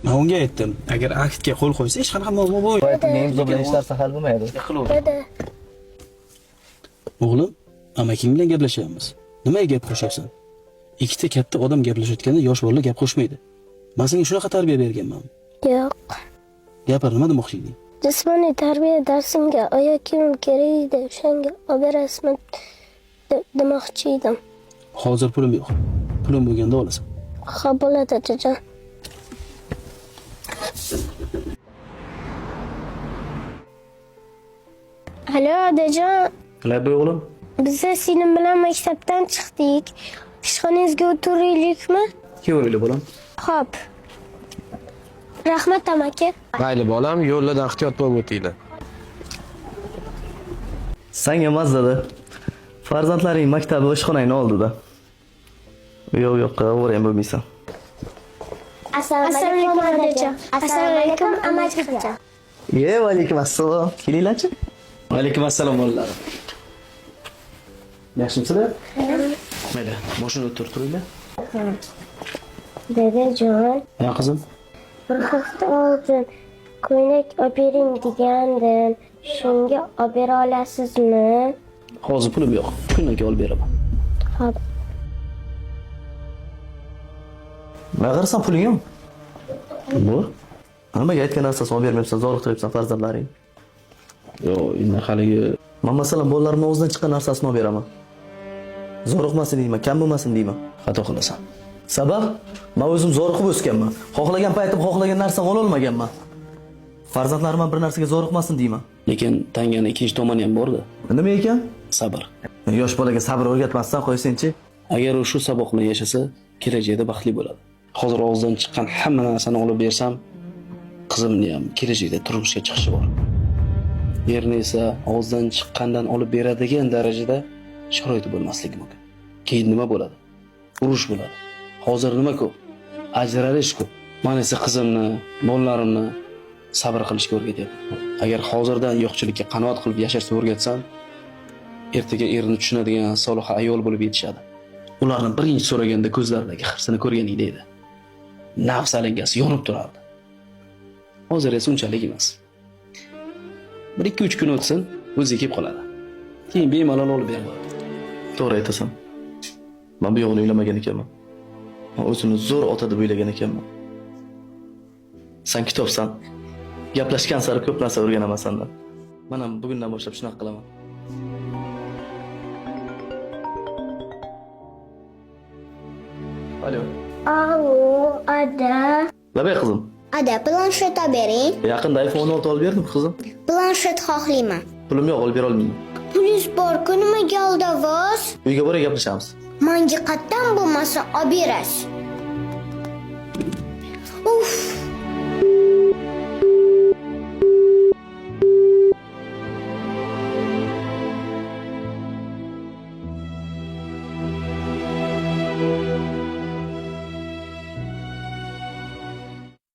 Men unga aytdim, agar aktga qo'l qo'ysa hech qanaqa muammo bo'lmaydi. Aytilgan imzo bilan hech narsa hal bo'lmaydi. Dada, O'g'lim, amaking bilan gaplashyapmiz. Nimaga gap qo'shyapsan? Ikkita katta odam gaplashayotganda yosh bolalar gap qo'shmaydi. Men senga shunaqa tarbiya berganman. yo'q. Gapir, nima demoqchi eding? Jismoniy tarbiya darsimga oyoq kiyimim kerak edi, o'shanga olib berasizmi demoqchi edim. Hozir pulim yo'q. Pulim bo'lganda olasan. Xo'p bo'ladi, dadajon. Alo, dadajon. Labay o'g'lim. Biza singlim bilan maktabdan chiqdik. Ishxonangizga o'tiraylikmi? Kelaveringlar bolam. Xo'p. Rahmat amaki. Mayli bolam, yo'llardan ehtiyot bo'lib o'tinglar. Sanga emas dada. Farzandlaring maktabi ishxonangni oldida. Yo'q, yo'q, ovora ham bo'lmaysan. Assalomu alaykum adajon. Assalomu alaykum amakijon. Ye, va alaykum assalom. Kelinglarchi. Va alaykum assalom bolalarim. Yaxshimisizlar? Mayli, boshini o'tir turinglar. Dadajon, Ha qizim. bir hafta oldin ko'ylak olib bering degandim. Shunga olib bera olasizmi? Hozir pulim yo'q. Kundan keyin olib beraman. Xo'p. Nima qarasam puling yo'q. Bor. Nimaga aytgan narsasini olib bermayapsan, zoriqtiryapsan farzandlaringni? Yo'q, endi haligi Men masalan bolalarimni og'zidan chiqqan narsasini olib beraman. Zoriqmasin deyman, kam bo'lmasin deyman. xato qilasan. Sabab? Men o'zim zoriqib o'sganman. Xohlagan paytim xohlagan narsani ola olmaganman. Farzandlarim ham bir narsaga zoriqmasin deyman. Lekin tangani ikkinchi tomoni ham bor-da. Nima ekan? Sabr. Yosh bolaga sabr o'rgatmasdan qo'ysangchi. Agar u shu saboq bilan yashasa, kelajakda baxtli bo'ladi. Hozir og'zidan chiqqan hamma narsani olib bersam, qizimni ham kelajakda turmushga chiqishi bor. Erni esa og'zidan chiqqandan olib beradigan darajada sharoiti bo'lmasligi mumkin. Keyin nima bo'ladi? Urush bo'ladi. Hozir nima ko'p? Ajralish ko'p. Men esa qizimni, bolalarimni sabr qilishga o'rgatyapman. Agar hozirdan yo'qchilikka qanoat qilib yashashni o'rgatsam, ertaga erini tushunadigan solih ayol bo'lib yetishadi. Ularni birinchi so'raganda ko'zlaridagi hirsini ko'rganingda edi. Nafs alangasi yonib turardi. Hozir esa unchalik emas. 1-2-3 kun o'tsin, o'zi kelib qoladi. Keyin bemalol olib beraman. To'g'ri aytasan. Men bu yog'ini o'ylamagan ekanman. Men o'zimni zo'r ota deb o'ylagan ekanman. Sen kitobsan. Gaplashgan sari ko'p narsa o'rganaman sendan. Men ham bugundan boshlab shunaqa qilaman. Alo. Alo, ada. Labay qizim. Ada, planshet olib bering. Yaqinda iPhone 16 olib berdim qizim. Planshet xohlayman. Pulim yo'q, olib bera olmayman. Pulingiz bor-ku, nimaga aldavsiz? Uyga borib gaplashamiz. Manga qatdan bo'lmasa olib berasiz.